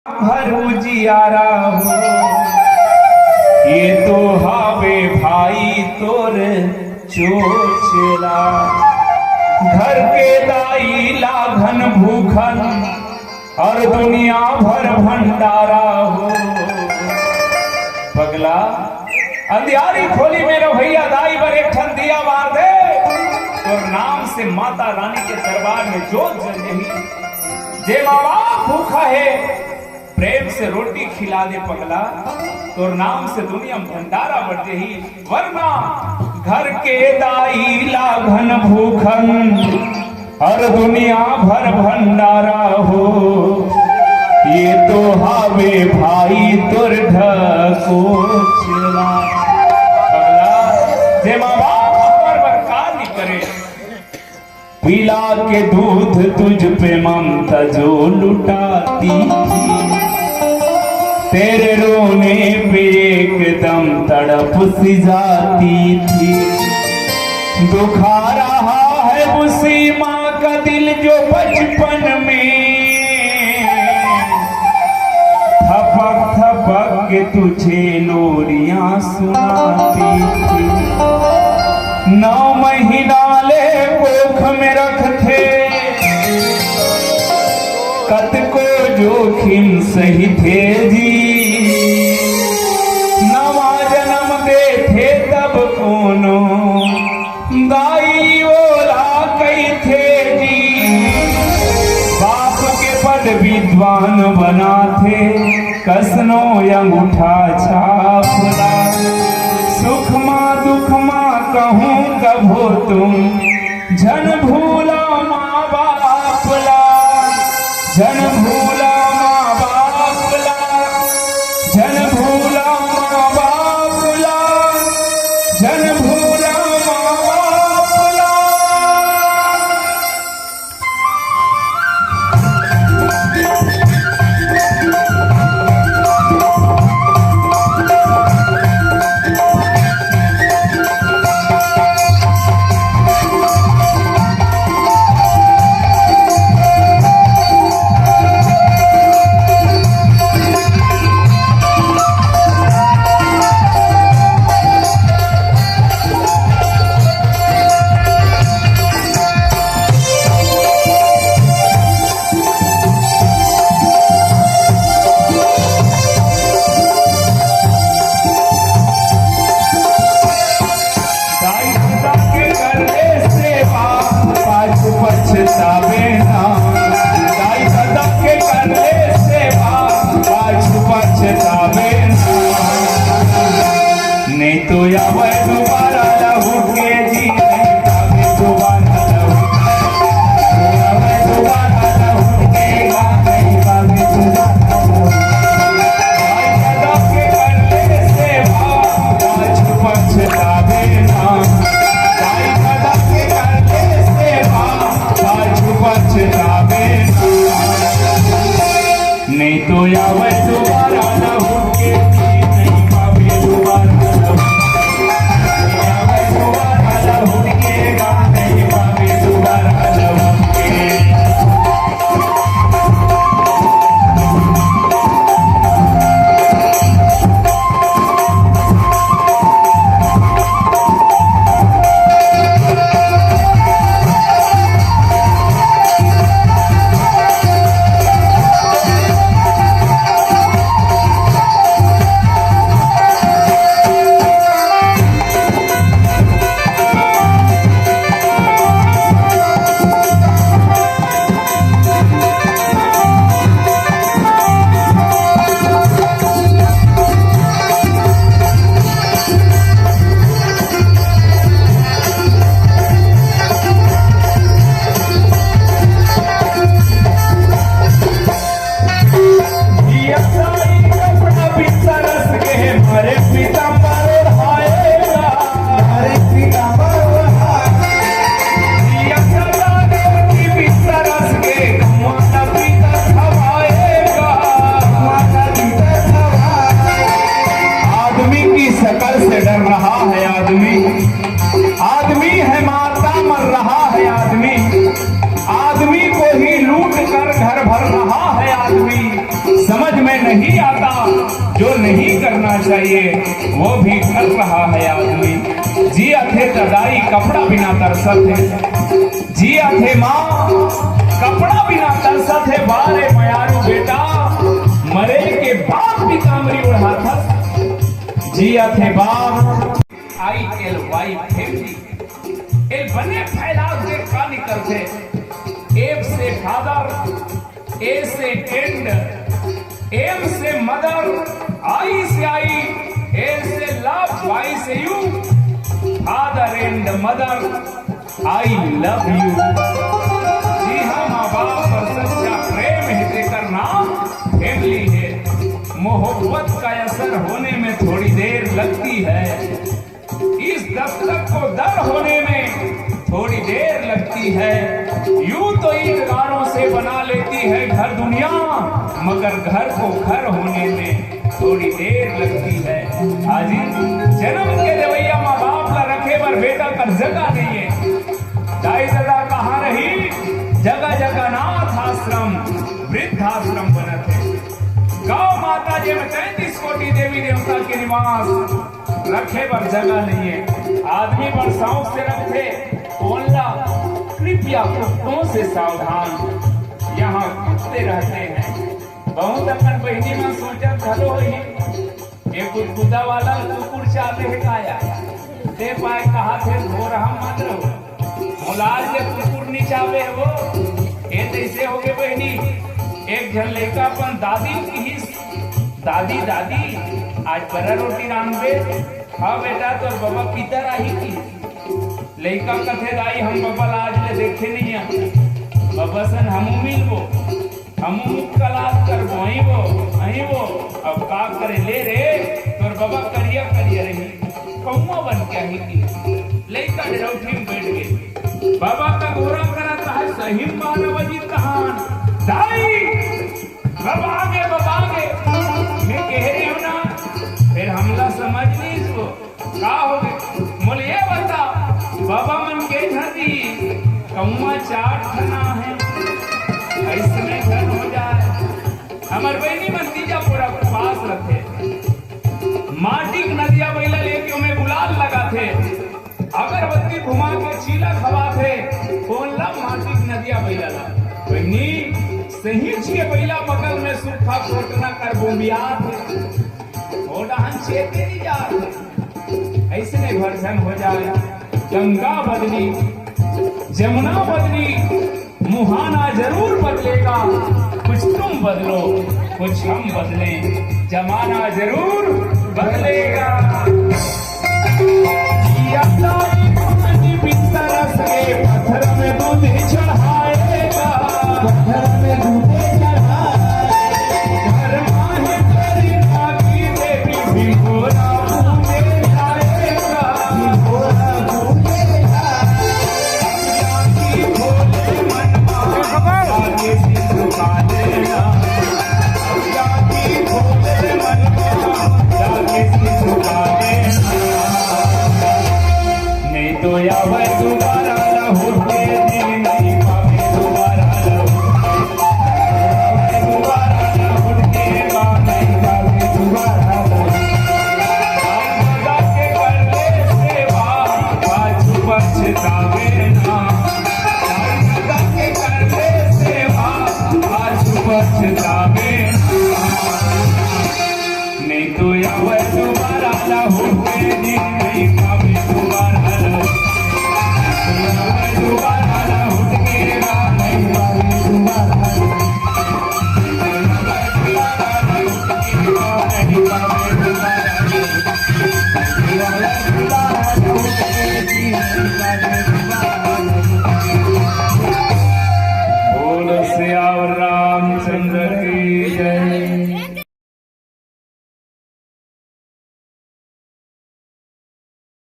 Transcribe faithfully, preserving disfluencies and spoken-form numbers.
भर उजियारा हो, ये तो हावे भाई तोर चोचला। घर के दाई लाघन भूखन, अउ दुनिया भर भंडारा हो। पगला, अंधियारी खोली में रहोइया दाई बर एक ठन दिया बार दे। तोर नाम से माता रानी के दरबार में जोत जल जही। जे माँ बाप भूखा हे, प्रेम से रोटी खिला दे पगला, तोर नाम से दुनिया में भंडारा बढ़ जही। वरना घर के दाई लाघन भूखन, अउ दुनिया भर भंडारा हो, ये तो हावे भाई तोर ढकोसला। पगला, जे माँ बाप हमर बर का नइ करे। पिला के दूध तुझ पे ममता जो लुटाती थी, तेरे रोने पे एकदम तड़प सी जाती थी। दुखा रहा है उसी माँ का दिल जो बचपन में थपक थपक के तुझे लोरियां सुनाती थी। नौ महीना ले कोख में रखथे, कतको जोखिम सहिथे जी। नवा जन्म देथे तब कोनो दाई ओला कहिथे जी। बाप के पद विद्वान बनाथे, कसनो अंगूठा छाप ला। सुख मा दुख मा कहूँ कभो तुम, झन भूला माँ बाप ला। झन भूला माँ बाप ला। झन भूला माँ बाप ला। झन भूला माँ बाप ला। दाई ददा के कर ले सेवा, पाछू पछतावे ना। दाई ददा के कर ले सेवा, पाछू पछतावे ना। नहीं तो आवे दोबारा लहुट के जी, नहीं पावे दोबारा लहुट के। आवे दोबारा लहुट के, नहीं पावे दोबारा लहुट के। दाई ददा के कर ले सेवा, पाछू पछतावे ना। दाई ददा के कर ले सेवा, पाछू पछतावे ना। नहीं तो आवे दोबारा लहुट के, नहीं पावे दोबारा लहुट के। आवे दोबारा लहुट के, नहीं पावे दोबारा लहुट के। आदमी की शकल से डर रहा है आदमी। आदमी है माता मर रहा है आदमी। आदमी को ही लूट कर घर भर रहा है आदमी। समझ नहीं करना चाहिए, वो भी कर रहा है आदमी। जियत हे त दाई कपड़ा बिना तरसत हे, जियत हे माँ कपड़ा बिना तरसत हे। बारे मयारू बेटा, मरे के बाद भी कामरी ओढ़ाथस। जियत हे बाप। I L Y family। ए बने फैलाव दे का निकलथे। F से father, A से end, M से mother, I से I, L से love, Y से you। Father and mother, I love you। जी हाँ, माँ बाप पर सच्चा प्रेम हे, तेकर नाम family हे। मोहब्बत का असर होने में थोड़ी देर लगती है, इस दस्तक को दर होने में थोड़ी देर लगती है। यूं तो ईंट गारों से बना लेती है घर दुनिया, मगर घर को घर होने में थोड़ी देर लगती है। आजी, जन्म के देवैया माँ बाप ला रखे बर बेटा कर जगह नहीं है। दाई ददा कहाँ रही? जगह जगह अनाथ आश्रम, वृद्धाश्रम बनत है। गौ माता जे में तैंतीस कोटि देवी देवता के निवास, रखे बर जगह नहीं है। आदमी बड़ शौक से रखथे, ओला कृपया कुत्तों से सावधान, यहाँ कुत्ते रहते हैं। बहुत अकन बहिनी मन सोचत घलो होही, ये कुतकुता वाला कुकुर चाबे हे काया? ते पाए कहा थे, घोर हम मत रहो। मोला आज ले कुकुर नहीं चाबे हे वो। ये तैसे हो गए बहिनी, एक झन लइका अपन दादी ल किहिस, "दादी, दादी, आज बरा रोटी रांधबे?" "हाँ बेटा, तोर बबा पीतर आही की।" लइका कथे, "दाई, हम बबा ला आज ले देखे नहीं है। बबा सन हमू मिलबो, हमू मुक्का लात करबो, अइबो, अइबो।" अब का करे ले रे, तोर बबा करिया करिया रही, कौआ बन के आही की। लइका डरौठी में बैठ गए। बबा का गोरा करा, "सही में बारह बजे तहान दाई, बबा आगे, बबा आगे।" मैं कह रही हूँ ना, फिर हमला समझ नहीं इसको। का हो गए? मोला ये बता, बबा मन के घर दी कौआ चार ठना है, ऐसने घर हो जाए। हमर बहिनी मन तीजा पोरा के पास रथे, माटी के नदिया बइला लेके ओमे गुलाल लगाथे, अगरबत्ती घुमा के चीला खवाथे, कोन ला? माटी के नदिया बइला ला। बहिनी, सही छिए बइला बगल में सूखा कोटना कर बोबियात हे। ओ डहन चेते नहीं जात। ऐसने भरसन हो जाए। गंगा बदली, जमुना बदली, मुहाना जरूर बदलेगा। कुछ तुम बदलो, कुछ हम बदलें, जमाना जरूर बदलेगा। या तारी पानी भी तरस के पत्थर में दूध चढ़ाएगा, पत्थर में दूध चढ़ाएगा। घर माहे तेरी भागी देवी भी भोला पूजे जाएगा, भी भोला पूजे जाएगा। या की भोले मन मा, आगे भी झुका देना। नहीं तो आवे दोबारा लहुट के दिन, नहीं पावे दोबारा लहुट के। आवे दोबारा लहुट के, बा नहीं पावे दोबारा लहुट के। हम भगा के कर ले सेवा, पाछू पछतावे ना। हम भगा के कर ले सेवा, पाछू पछतावे ना। नहीं तो आवे दोबारा लहुट के दिन, नहीं पावे दोबारा लहुट। आवे दोबारा लहुट के दिन, नहीं पावे दोबारा लहुट।